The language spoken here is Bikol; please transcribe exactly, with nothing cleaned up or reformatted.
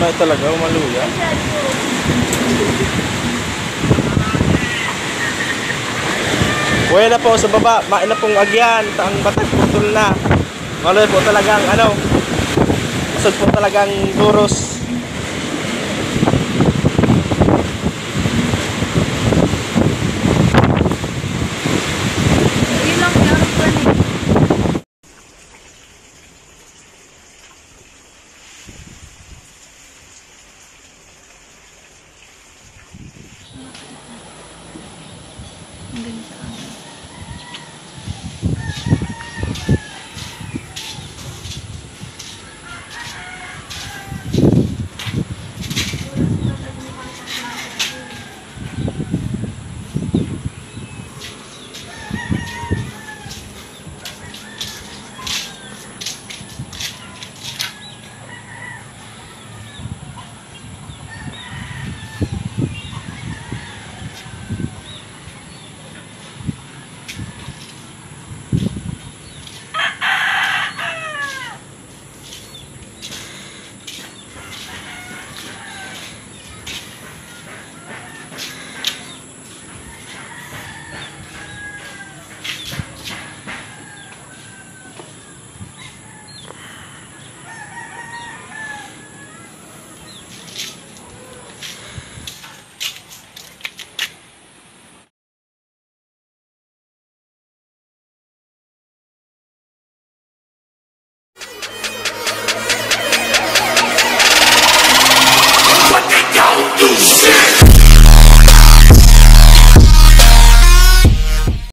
Ay, talaga, umaluya. Buhay na po sa baba, main na pong agyan, ang batag putol na. Maloy po talagang ano, usog po talagang duros.